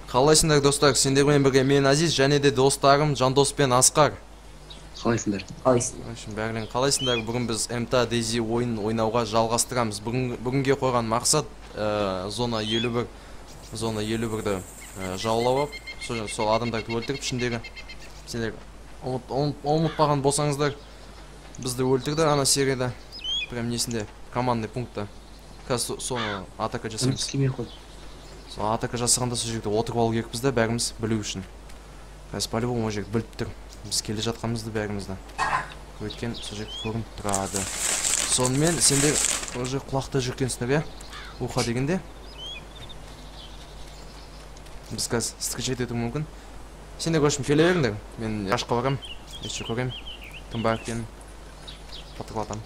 Қалайсыңдар, достар? Сендермен бірге мен Азиз және де достарым Жандос пен Асқар. Қалайсыңдар? Қалайсың? В общем, бәрілерің қалайсыңдар? Бүгін біз МТА DayZ ойынын ойнауға жалғастырамыз. Бүгінге қойған мақсат зона 51, зона 51-ді жаулап алып, сол адамдарды өлтіріп ішіндегі. Сендер ұмытпаған болсаңыздар, бізді өлтірді ана серияда. Прям несінде, командный пунктта. Қазір соны атака жасаймыз. Сол атака жасағанда сол жерде отырып алу керекпіз да, бәріміз білу үшін. Қазір по-любому ол жерді біліп тұр. Біз келе жатқанымызды бәрімізді. Өйткені сол жерде көрініп тұрады. Сонымен сендер уже құлақта жүргенсіңдер, иә? Уха дегенде. Біз қазір встречать етуі мүмкін. Сендер, в общем, келе беріңдер. Мен ашқа барамын. Еще көремін. Кім бар екенін патырлатамын.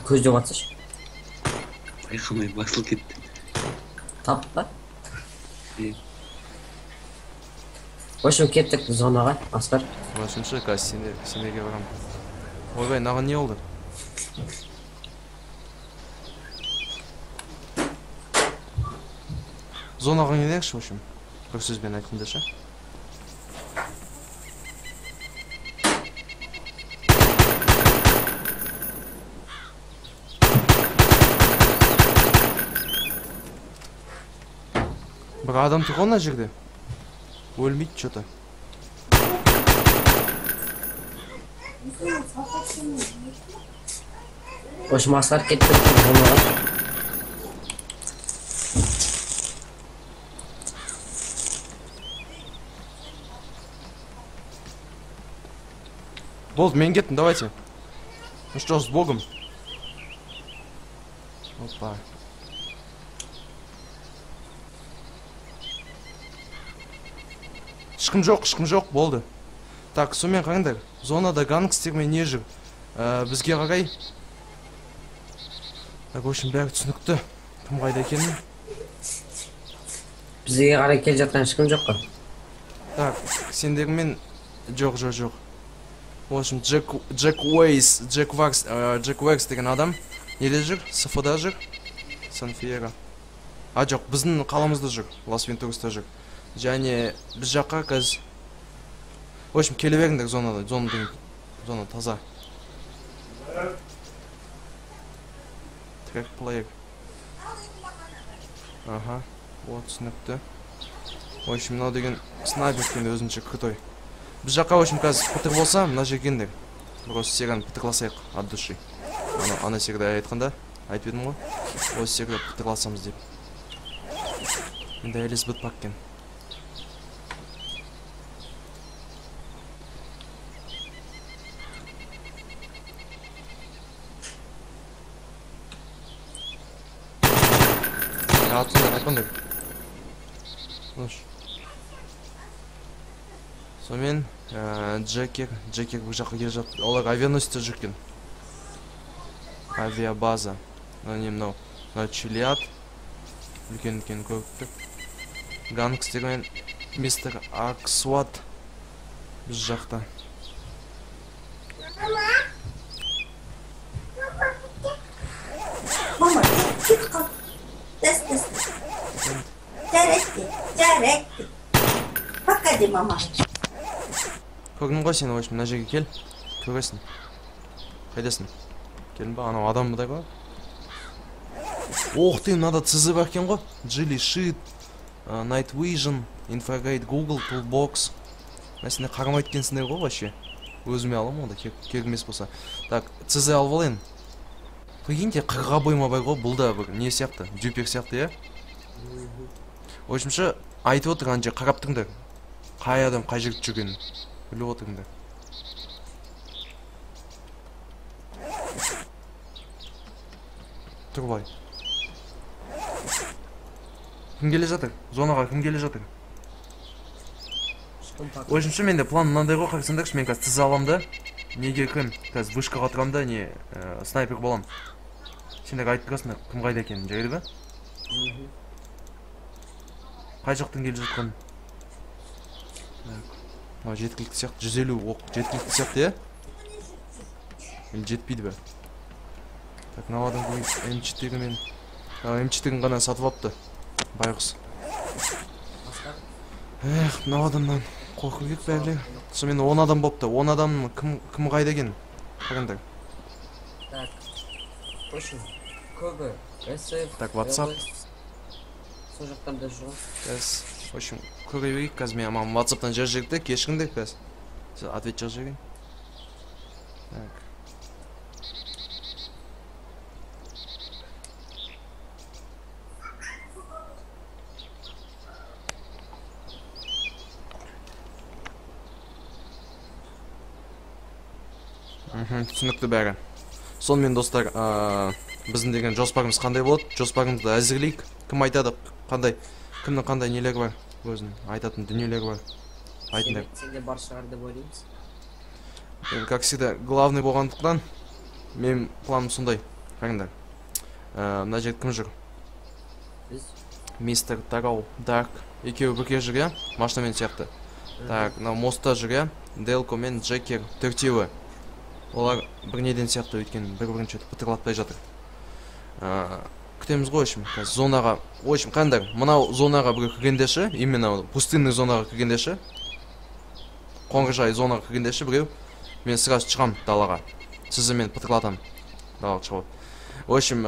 Көз жоқ атсашы. Байқамай басылып кетті. Тап па? Е. В общем, кеттік зонаға, Асқар. Осынша қазір сендерге барамын. Ойбай, мынаған не болды? Зонаға келейікші, в общем. Бір сөзбен айтқандашы. Бір адам тұр ғой мына жерде. Өлмейді чё-то. В общем, Асқар кеттік зонаға. Болды, мен кеттім, давайте. Ну что, с Богом. Опа. Ешкім жоқ, ешкім жоқ, болды. Так, сонымен қараңдар. Зонада гангстермен не жүр? Бізге қарай. Так, в общем, бәрі түсінікті. Кім қайда екенін. Бізге қарай келе жатқан ешкім жоқ қой. Так, сендермен жоқ, жоқ, жоқ. В общем, Джек Уэйс, Джек Вакс, Джек Уэкс деген адам неде жүр? СФ-да жүр. Сан-Фиеро. А, жоқ, біздің қаламызда жүр. Лас-Вентураста жүр. Және біз жаққа қазір, в общем, келе беріңдер зонада, зона деген, зона таза. Трек плеер. Ага, вот түсінікті. В общем, мынау деген снайпер екен өзінше крутой. Біз жаққа, в общем, қазір пытыр болса, мына жерге келіңдер. Бір осы серияны пытырласайық от души. Ана серияда айтқанда, айтып едім ғой. Осы серияда пытырласамыз деп. Енді Элизабет Парк екен. Атыңдар, айтпаңдар. Сонымен, Джекер бұл жаққа келе жатыр. Олар авианосецте жүр екен. Авиабаза. Мынау не, мынау? Мынау Чилиад. Үлкен-үлкен көріп тұр. Гангстер мен мистер Аксуат біз жақта. Мама, кет қал. Тәс, тәс. Жарайды, жарайды. Пока де, мама. Көрдің ғой сен, в общем, мына жерге кел. Көресің. Қайдасың? Келдің ба? Анау адам мындай ғой. Ох ты, мынада ЦЗ бар екен ғой. Джили Шит, Night Vision, Infrared Google, Toolbox. Мына сендер қарамайды екенсіңдер ғой вообще. Өзіме аламын онда, керек емес болса. Так, ЦЗ алып алайын. Прикиньте, қырға бойма бар ғой, бұл да бір не сияқты, дюпер сияқты, иә? В общем, ше, айтып отыр, ана жер қарап тұрыңдар. Қай адам қай жерде жүргенін біліп отырыңдар. Тұр былай. Кім келе жатыр? Зонаға кім келе жатыр? В общем, ше, менде план мынандай ғой, қарасаңдаршы, мен қазір тізе аламын да. Неге кім? Қазір вышкаға тұрамын да, не, снайпер боламын. Сендер айтып тұрасыңдар, кім қайда екенін, жарайды ба? Қай жақтан келе жатқанын? Так. Мынау жеткілікті сияқты, 150 оқ жеткілікті сияқты, иә? Или жетпейді бе? Так, мынау адам көрейік, М4 мен. М4-ін ғана сатып алыпты. Байғұс. Эх, мынау адамнан қорқу керек бәрі. Сонымен 10 адам болыпты. 10 адам кім қайда екен? Қараңдар. Так. Очень көбі SF. Так, WhatsApp. Сол жақтан да жүр. Қазір, в общем, көре берейік. Қазір мен мамам WhatsApp'тан жазып жіберді, кешіріңдер қазір. Ответ жазып жіберейін. Так. Түсінікті бәрі. Сонымен достар, біздің деген жоспарымыз қандай болады? Жоспарымызды әзірлейік. Кім айтады, қандай, кімнің қандай нелері бар, өзінің айтатын дүниелері бар. Айтыңдар. Сенде бар шығар деп ойлаймыз. Мен, как всегда, главный болғандықтан, менің планым сондай. Қараңдар. Мына жерде кім жүр? Біз. Мистер Тарау, Дарк. Екеуі бірге жүр, иә? Машинамен сияқты. Так, мынау мостта жүр, иә? Делко мен Джекер төртеуі. Олар бір неден сияқты, өйткені бір-бірін чё-то пытырлатпай жатыр. Күтеміз ғой, в общем, қазір зонаға, в общем, қараңдар, мынау зонаға біреу кіргенде ше, именно пустынный зонаға кіргенде ше, қоңыржай зонаға кіргенде ше біреу, мен сразу шығам далаға. Сізді мен пытырлатам. Далаға шығып. В общем,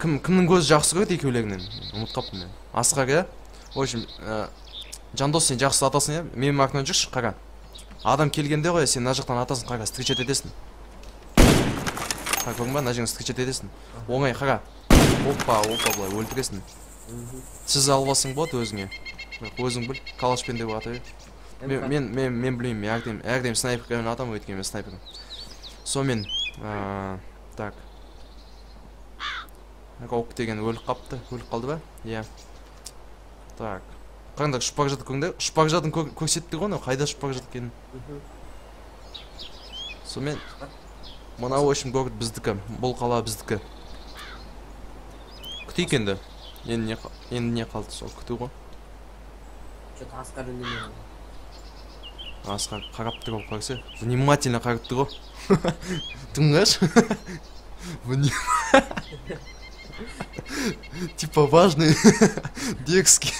кімнің көзі жақсы көреді екеулерінен? Ұмытып қалыппын мен. Асқар, иә? В общем, Жандос, сен жақсы атасың, иә? Менің артымнан жүрші, қара. Адам келгенде ғой, сен мына жақтан атасың, қара, встречать етесің. Қара, көрдің ба, мына жерден встречать етесің. Оңай, қара. Опа, опа, былай өлтіресің. Сіз алып алсаң болады өзіңе. Бірақ өзің біл, калашпен деп ата бер. Мен білмеймін, мен әрдайым снайпермен атамын, өйткені мен снайпермін. Сонымен, так. Рок деген өліп қапты, өліп қалды ба? Иә. Так. Қараңдар, ұшып бара жатыр, көріңдер. Ұшып бара жатырын көрсетті ғой, анау қайда ұшып бара жатыр екенін. Сонымен, мынау, в общем, город біздікі, бұл қала біздікі. Күтейік енді. Енді не қалды, сол күту ғой. Чё-то Асқар үндемей қалды. Асқар қарап тұр ғой, қараса. Внимательно қарап тұр ғой. Тыңдашы. Типа важный, дерзкий.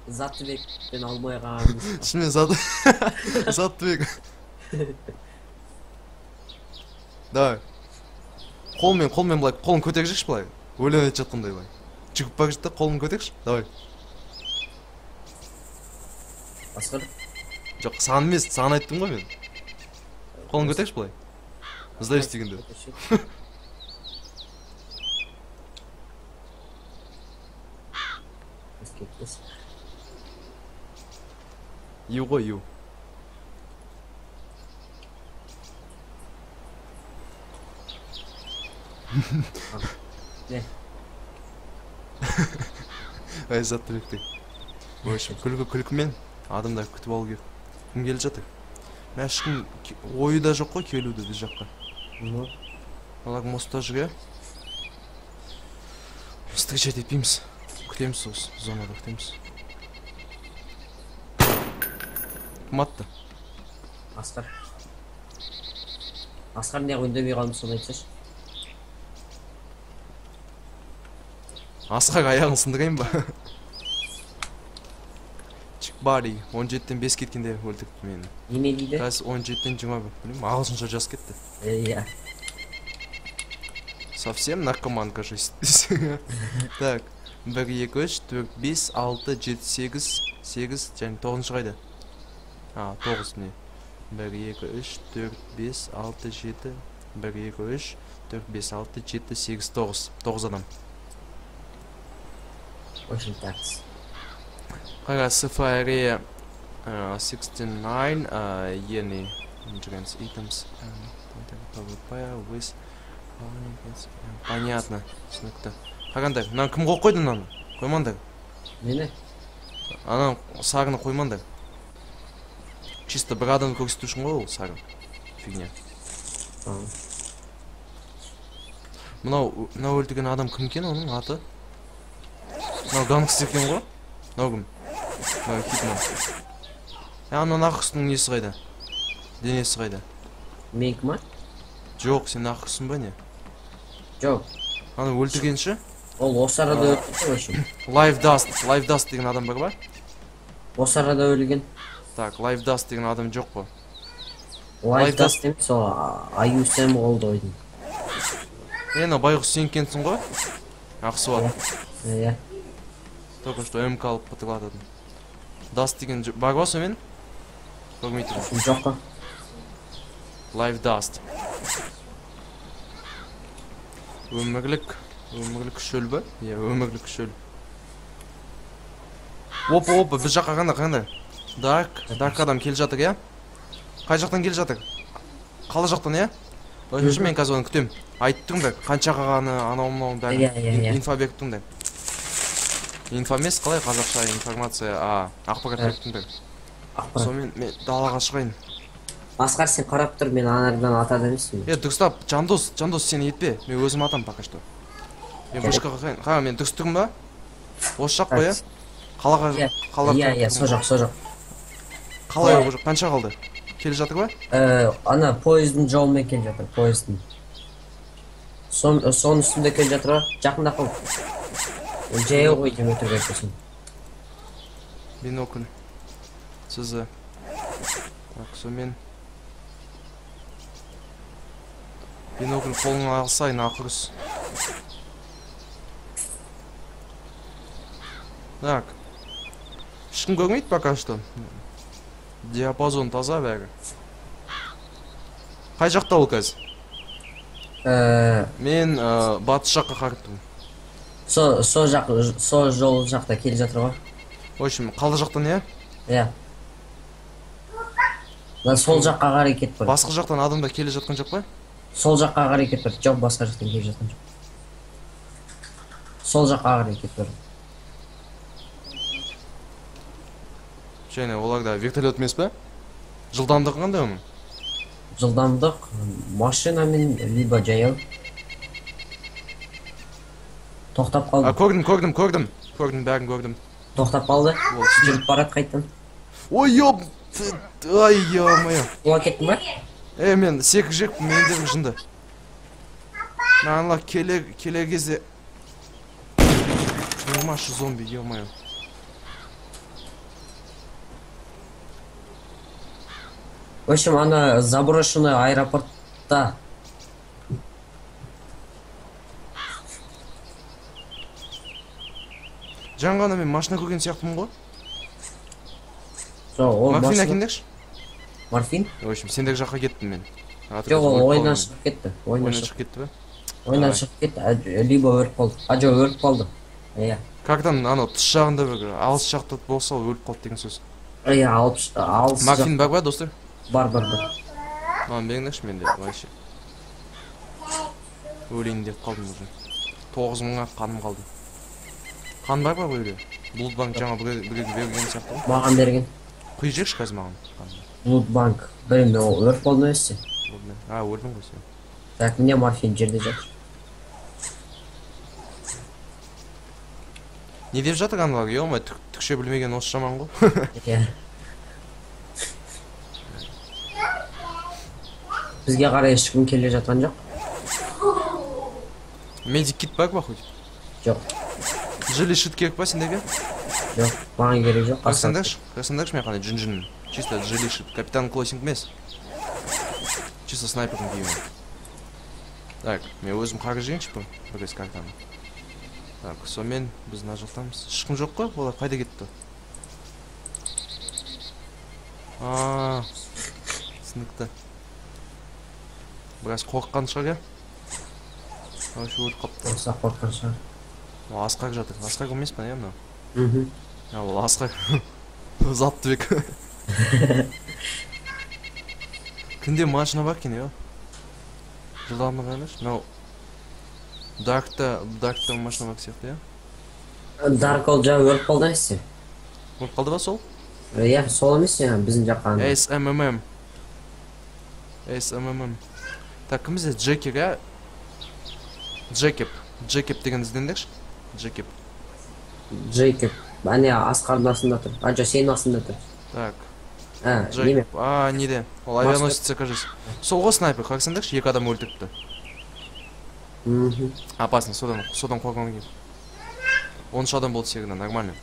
Заттыбекпен алмай қалған. Шынымен Заттыбек. Давай. Қолмен былай, қолын көтеріп жүрші былай. Өлең айтып жатқандай былай. Жүгіп бара жатты, қолын көтерші. Давай. Асқар? Жоқ, саған емес, саған айттым ғой мен. Қолын көтерші былай. Сдаюсь дегенде. Ю ғой, ю. Не? Ай, Заттыбек деген. В общем, күлкі күлкімен адамдар күтіп алу керек. Кім келе жатыр? Мә, ешкім ойы да жоқ қой келуді біз жаққа. Олар мостта жүр, иә? Встречать етпейміз. Күтеміз осы зонада, күтеміз. Кім атты? Асқар. Асқар неғып үндемей қалдым, соны айтсайшы. Асқар аяғын сындырайын ба? Чикбари, 17-тен 5 кеткенде өлтіріпті мені. Неме дейді? Қазір 17-тен 21, білмеймін, ағылшынша жазып кетті. Иә. Совсем наркоман, кажется. Так, 1, 2, 3, 4, 5, 6, 7, 8, 8, және тоғызыншы қайда? А, 9 міне. 1, 2, 3, 4, 5, 6, 7, 1, 2, 3, 4, 5, 6, 7, 8, 9. 9 адам. Очень так. Қара, Сафари, 69, Ени, Endurance Items, PvP, with Понятно, түсінікті. Қараңдар, мынаны кім қойып қойды мынаны? Қоймаңдар. Нені? Ананы сарыны қоймаңдар. Чисто бір адамды көрсету үшін ғой ол сары. Фигня. Мынау өлтірген адам кім екен оның аты? Мынау гангстер екен ғой? Мынау кім? Мынау Хитман. Ананың аққұсының несі қайда? Денесі қайда? Менікі ма? Жоқ, сен аққұсың ба не? Жоқ. Аны өлтіргенші? Ол осы арада өлген, в общем. Live Dust, Live Dust деген адам бар ба? Осы арада өлген. Так, Live Dust деген адам жоқ қой. Live Dust емес, ол Аюсем болды ойдың. Е, байғұс сен екенсің ғой? Ақсуат. Иә. Только что МК алып бытырладым. Dust деген бар ба сонымен? Көрмей тұрмын. Жоқ қой. Live Dust. Өмірлік шөл бе? Иә, өмірлік шөл. Опа, опа, біз жаққа қандай? Дарк адам келе жатыр, иә? Қай жақтан келе жатыр? Қала жақтан, иә? Ойыншы, мен қазір оны күтемін. Айтып тұрыңдар, қанша қалғаны, анау мынауын бәрін. Инфа беріп тұрыңдар. Инфа емес, қалай қазақша информация, ақпарат беріп тұрыңдар. Сонымен мен далаға шығайын. Асқар, сен қарап тұр, мен анардан атады емеспін. Е, дұрыстап, Жандос, сен етпе. Мен өзім атам пока что. Мен вышкаға қайын. Қара, мен дұрыс тұрмын ба? Осы жақ қой, иә? Қалаға, қала. Иә, сол жақ, сол жақ. Қалай ол жақ? Қанша қалды? Келе жатыр ба? Ана поездың жолымен келе жатыр, поездың. Соның үстінде келе жатыр ба? Жақында қал. Жаяу ғой деп өтірік айтпасын. Бинокль. Сізі. Так, сонымен. Бинокль қолыңа алсай, нақұрыс. Так. Ешкім көрмейді пока что. Диапазон таза бәрі. Қай жақта ол қазір? Мен батыс жаққа қарап тұрмын. Со жақ, со жол жақта келе жатыр ғой. В общем, қала жақтан, иә? Иә. Сол жаққа қарай кетіп барды. Басқа жақтан адамдар келе жатқан жоқ па? Сол жаққа қарай кетіп барды. Жоқ, басқа жақтан келе жатқан жоқ. Сол жаққа қарай кетіп барды. Және оларда вертолет емес пе? Жылдамдығы қандай оның? Жылдамдық машинамен либо жаяу. Тоқтап қалды. Көрдім. Көрдім, бәрін көрдім. Тоқтап қалды. Жүріп барады қайтадан. Ой, ёп! Ай, ё-моё. Құлап кеттің ба? Мен секіріп жекпін, мен де бір жынды. Маған келер кезде нормашы зомби, ё-моё. В общем, ана заброшенный аэропортта. Жаңа мен машина көрген сияқтымын ғой. Жоқ, ол морфин әкеліңдерші. Морфин? В общем, сендер жаққа кеттім мен. Жоқ, ол ойыннан шығып кетті. Ойыннан шығып кетті бе? Ойыннан шығып кетті, либо өліп қалды. А, жоқ, өліп қалды. Иә. Картаның анау тыс жағында бір алыс жақта болса, ол өліп қалды деген сөз. Иә, алыс. Морфин бар ба, достар? Бар. Маған беріңдерші, менде вообще. Өлейін деп қалдым уже. 9000 ақ қаным қалды. Қан бар ба біреуде? Блудбанк жаңа біреуге берген сияқты ғой. Маған берген. Құйып жіберші қазір маған. Блудбанк. Білмеймін, ол өліп қалды емес те. А, өлдің ғой сен. Так, міне морфин жерде жатыр. Не деп жатыр аналар? Ё-моё, түкше білмеген осы жаман ғой. Иә. Бізге қарай ешкім келе жатқан жоқ. Медик кит бар ба хоть? Жоқ. Жилі шыт керек па сендерге? Жоқ, маған керек жоқ. Қарасаңдаршы, мен қандай жүн-жүнмін. Чисто жилі шыт. Капитан Клоссинг емес. Чисто снайпердің киімі. Так, мен өзім қағаз жейінші бұл бір картаны. Так, сонымен біз мына жақтамыз. Ешкім жоқ қой, олар қайда кетті? Түсінікті. Біраз қорыққан шығар, иә? Вообще өліп қалыпты. Болса қорыққан шығар. Ол Асқар жатыр. Асқар емес па, иә мынау? Мхм. Ол Асқар. Заттыбек. Кімде машина бар екен, иә? Жылдамдығы қараңдаршы. Мынау Даркта машина бар сияқты, иә? Дарк ол жаңа өліп қалды емес те? Өліп қалды ба сол? Иә, сол емес жаңа біздің жаққа. SMMM. SMMM. Так, кім бізде? Джекер, иә? Джекеп. Джекеп деген іздеңдерші. Джекеп. Джейкоб. Әне Асқардың астында тұр. А, жоқ, сенің астында тұр. Так. А, Джейкоб. А, неде? Ол авианосец, кажется. Сол ғой снайпер, қарасаңдаршы, екі адам өлтіріпті. Опасно, содан қорғанған кейін. 13 адам болды серияда, нормально.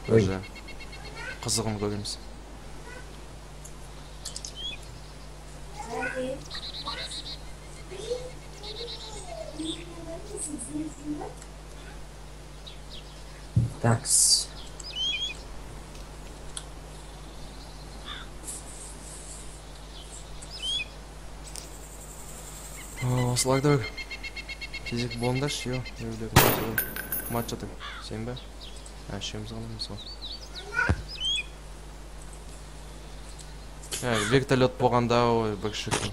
Уже қызығын көреміз. Такс. Осыларды бір тезірек болыңдаршы, ё, матч жатыр. Сен бе? А, үшеуміз ғана емес ғой. Вертолет болғанда ой, бір шіркін.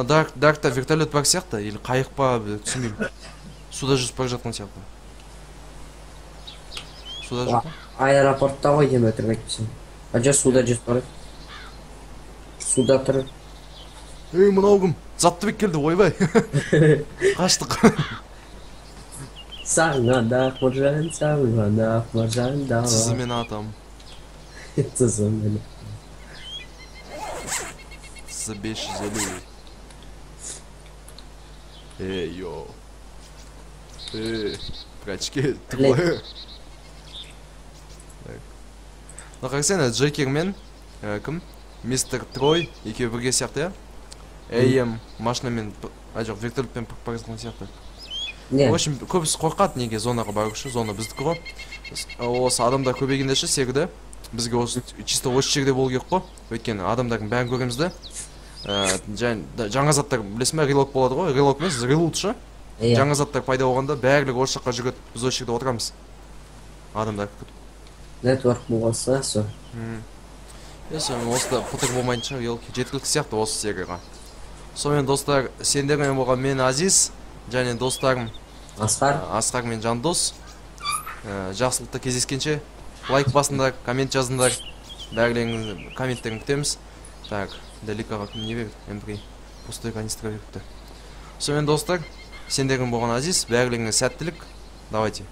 Даркта вертолет бар сияқты, или қайық па, түсінбеймін. Суда жүзіп бара жатқан сияқты. Суда жүзіп па? Аэропортта ғой деймін, өтірік айтпасам. А жоқ, суда жүзіп барады. Суда тұр. Ей, мынау кім? Заттыбек келді, ойбай. Қаштық. Сағынады Ақмаржан, сағынады Ақмаржан дала. Сізімен атам. Сізімен. Сізі 550. Эй, йо. Эй, прачки, тупой. Ну, қарасana, Джекер мен кім? Мистер Трой екеуі бірге сияқты, иә? АМ машинамен, а жоқ, вертолетпен бара жатқан сияқты. Не. В общем, көбісі қорқады неге зонаға бару үшін, зона біздікі ғой. Осы адамдар көбейгенде ше, серіде бізге осы чисто осы жерде болу керек қой. Өйткені адамдардың бәрін көреміз да. Жаңа заттар, білесің бе, релок болады ғой. Релок емес, релут ше. Иә. Жаңа заттар пайда болғанда барлығы осы жаққа жүгіреді. Біз осы жерде отырамыз. Адамдар күтіп. Нетворк болса, со. Сонымен осында пытыр болмайтын шығар, елки жеткілікті сияқты осы серияға. Сонымен достар, сендермен болған мен Азиз және достарым Асқар. Асқар мен Жандос. Жақсылықта кездескенше лайк басыңдар, коммент жазыңдар. Бәрілеріңіздің комменттерін күтеміз. Так, Даликаға кім не берді? М3 пустой канистра беріпті. Сонымен достар, сендермен болған Азиз, бәрілеріңе сәттілік. Давайте.